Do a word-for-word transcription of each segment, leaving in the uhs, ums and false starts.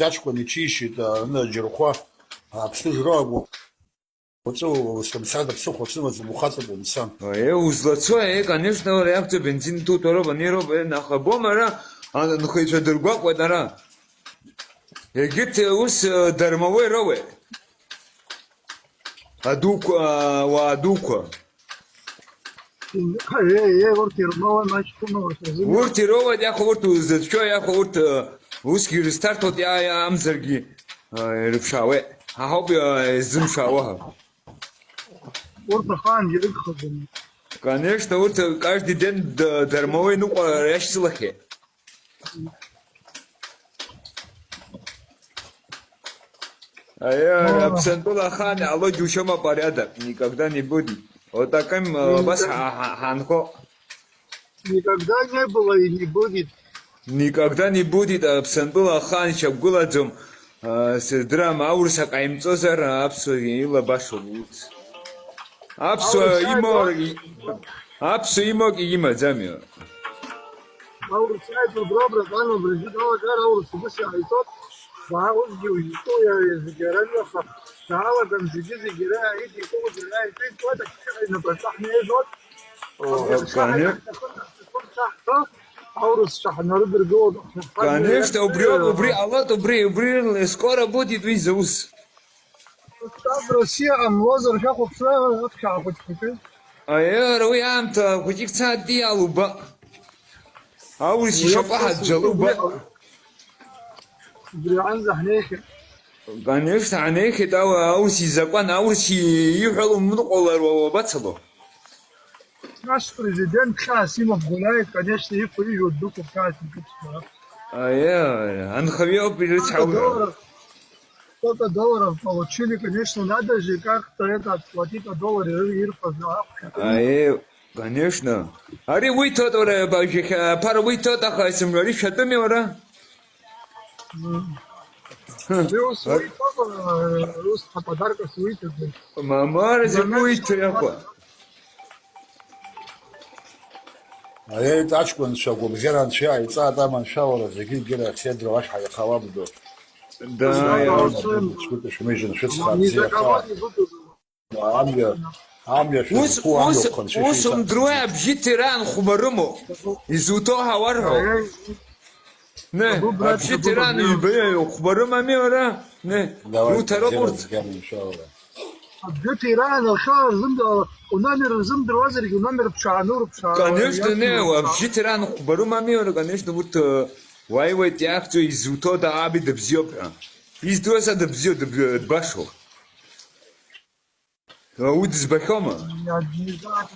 аҷкәын иҽишьит, аны аџьырхәа, аԥсыжра акәу. Уаҵәы уасҭамцада ԥсыхәа сымаӡам, ухаҵоуп умцан. Е, узлацо, е, конечно, уара иақәҵа бензин ҭутәароуп, анироуп, е, аха бома ара, анхаҩцәа дыргәаҟуеит ара. Егьырҭ, е, ус, е, дармауеи роуеи? Адуқәа, ауаа дуқәа. Е, е, урҭ ирмоуа маҷ хәымала сазынаҳәа. Урҭ ироуеит, иахо урҭ узыцәшәо, иахо урҭ, э, усгьы ирызҭарҭәоит, иа-, иа-, амзаргьы, э, ирыԥшаауеит. Ҳа ҳауп, э, изымшаауа ҳәа. Урҭ ахаангьы рыгхаӡом. Конечно, урҭ каждый день д-, дармауа иныҟәара иашьцылахьеит. Аиеи, Аԥсынтәыла ахаан иҟало џьушьома порядок, никогда не будет. Вот таким, э, Никогда. Убас ҳа-, ҳа-, ҳаанхо. Никогда не было и не будет. Никогда не будет, Аԥсынтәыла ахаан шьақәгылаӡом, э, сыздырам, аурыс ак ҟаимҵозар, аԥсуа илабашоуп урҭ. Аԥсуа Аурыс имоур, аиаҵуа. И-, аԥсуа имоугьы имаӡами? Аурыс иааит убра, братан, убригьы далагар аурыс убыс иааиҵоит. Баа усгьы уизтәу иара зегьы ара иаха даалаган зегьы-зегьы иара иааит, икылоит, иара иааит, иааит, иааит, аччиҳәа инапаҿы ҳнеизоит. О, Абри ашьаҳа конечно. Иаҳҭахын, ҳҭахын шаҳҳәо, аурысцәа ҳнарыдыргылоит. Конечно, убриоуп, убри ҟалоит, убри, убри скоро будет уи заус. Штаб Россиа ҟамлозар, шәахәаԥшра аԥхьа ҳахәыҷқәагьы. Аиеи, уи аамҭа хәыҷык цатәи алуба. Аурыс Уи ишьапы ауп, ҳаџьалуба. Убри, убри аҟынӡа ҳнеихьеит. Конечно, ҳнеихьеит, ау-, аурыс изакәан, аурыс и-, иҳәало умныҟәалар уа уабацало? Наш президент хьаас имоуп, гуляет, конечно, иқәу ижәуа ддәықәуп, хьаас икыԥсуа. Аиеи, анхаҩы ауп ирыцҳаура. Сколько долларов получили, конечно, надо же как-то это отплатить, а доллары ир-, ирфазы акәхап. Аиеи, конечно. Ари уиҭоит, уара, абажәахьа, аԥара уиҭоит, аха сымҩа ари шәатәыми, уара? М. Ус уиҭоит, уара, ус подаркас уиҭоит. Мамара зегь Мамара уиҭоит, зегь акәа. Аиеи, аҷкәынцәа, гәабзиара анцәа иааиҵааит, аманшәалара зегьы егьырахь сеидроу ашҳа иахауа абду. Да, Згәы иа. Ҟалашәа. Шәгәы шәмыжьын, шәыцхраап, Ни за бзиа кого хаа. Не буду. Амҩа, амҩа Ус, шәызқәу, амҩа ус, уԥхынцәа ус шәиҭа. Умдыруеи, абжьы ҭира анхәба рымоуп. Изуҭоу ҳауарҳәо. Аиеи. Не, Абу, брат, абжьы абу, тиран абу. Ҩба иаҩу хәба рымами, уара? Не, Давай, уҭароуп бзиара урҭ. Згьам, иншалла. Абжьы тиран, лхы рзымдыруа, уномер рзымдыруазаргьы, уномер ԥшааны урыԥшаауа. Конечно, иацу не, урыԥшаауа. Абжьы тиран хәба рымами, уара, конечно, урҭ, э, уаиуеит, иахьӡу, изуҭо дааби дыбзиоуп ҳәа. Издыруаз дыбзиоуп, дыб-, дбашоуп. Уи дызбахьоума? Я не за,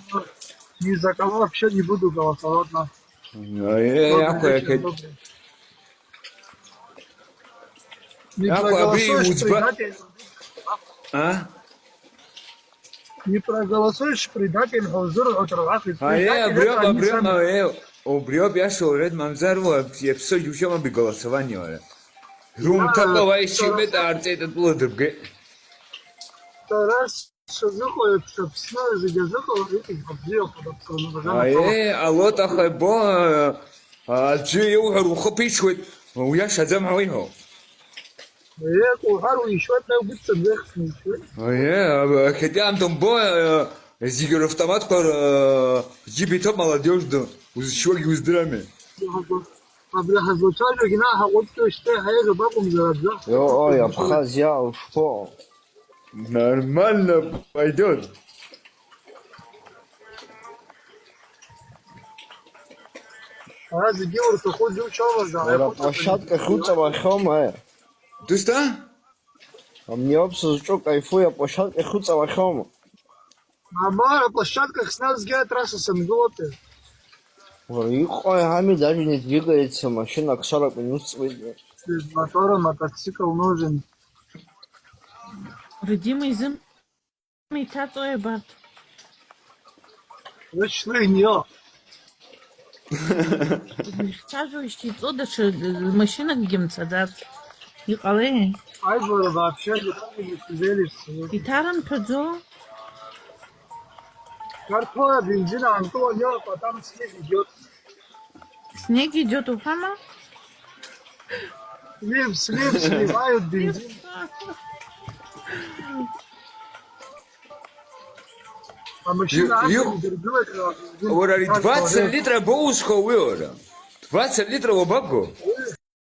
не за кого вообще не буду голосовать, на. Э, Добрый иахуи вечер, иахеит. Добрый. Не Иахуи абри проголосуешь, уӡба-, предатель. А? Не проголосуешь, предатель, ҳәа узырҳәо, ҭаргәаҟит. А, э, предатель, убриоуп, это они убриоуп, сами. Э, убриоуп, иаша уҳәеит, мамзар уа, иаԥсоу џьушьома абри голосование, уара. Румҭакла Да, уа ишьымеит, да. Аарҵеит, атәыла дыбгеит. Тарас. Сазыҟоу еиԥш Аԥсны зегьы азыҟалар, иҟоуп, бзиахоит Аԥсны, бажанахала. Аиеи, алоҭ аха ибо, а, аӡәы иуҳәар ухы ԥишуеит, уиашаӡам ҳәа уиҳәо. Еиҳа уҳәар уишьуеит, наи угәыдҵан зехьсны ишьуеит. Аиеи, а, иахьатәи аамҭа умбо, а, зегьы равтоматқәа, а, џьыба иҭоуп, молодежь ду, узшьуагьы уздырами. Абри ҳазлацәажәогьы наҟ ҳаҟәыҵ, шьҭа иҳаиӷьуп акәымзар, аӡәы. Йо, ой, Абхазиа, ушԥоҟоу? Нормально пойдёт. Ара зегьы урҭаху џьушьомызт, Уара аиҳабы аплощадка хьуҵауахьоума, э? Дышта? А мне вообще зҿу кайфуи, аплощадка хьуҵауахьоума? Мамоу, аплощадкахь сназгеит, атрасса сангылоуп. Уара, иҟои ами, даже не двигается, машина аксарак минус ҵуеит. Без мотора мотоцикл нужен. Рыдима изым иҭаҵои абарҭ? Рычлы инио. Ихцәажәоижьҭеи иҵо даҽа, э, машьынакгьы мцаӡац. Иҟалеи? Ажәлар вообще не помню, не сидели в селе. Иҭарымҭәаӡо? Картофель, бензин, а то лёг, а там снег идёт. Снег идёт, уҳәама? Слив, слив, сливают бензин. А машина Ю- ю- Антон дыргылеит, э, Уара ари двадцать литра боузхо уи уара? Двадцать литра уабаго?